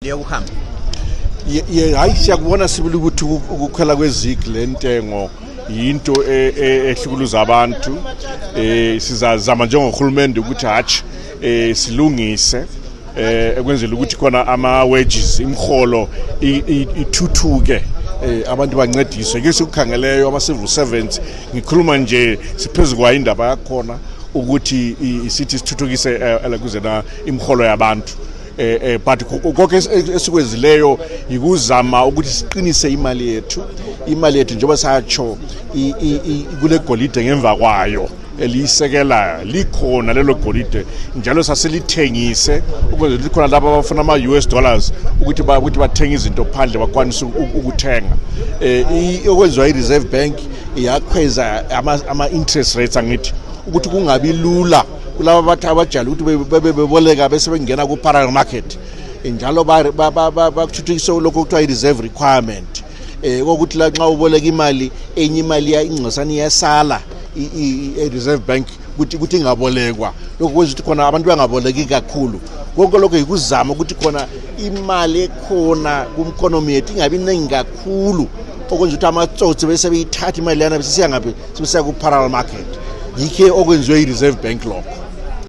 yokuhamba. Hayi siyakubona sibili ukuthi ukukhwela kwezigi lentengo yinto ehlukuluza abantu. Sizazama njengohulumende ukuthi hatshi silungise ekwenzela ukuthi khona ama wages imkholo ithuthuke, abantu bancediswe ke sikukhangeleyo ama civil servants. Ngikhuluma nje siphezulu kwa indaba yakhona ukuthi isithi sithuthukise kuzena imkholo yabantu. But konke esikwenzileyo ikuzama ukuthi siqinise imali yethu njengoba satsho kule golide ngemva kwayo eliyisekela likhona lelo golide njalo saselithengise ukwenzela ukuthi khona laba abafuna ama-US dollars ukuthi bathenga izinto phandle bakwanise ukuthenga. Okwenziwa i-Reserve Bank yakhweza ama-interest rates angithi ukuthi kungabi lula kulaba bathi abajala ukuthi beboleka bese bengena ku-parallel market njalo bakuthuthukise lokho kuthiwa i-reserve requirement kokuthi la nxa uboleka imali enye imali ingcosana iyasala i-Reserve Bank ukuthi ingabolekwa. Lokho kwenza ukuthi khona abantu bangaboleki kakhulu. Konke lokho yikuzama ukuthi khona imali ekhona kumkhonomi yethu ingabi ningi kakhulu okwenza ukuthi amatsotsi bese beyithatha imali yana bese siya ngaphi bese siya ku-parallel market. Yikho okwenziwe i-Reserve Bank lokho.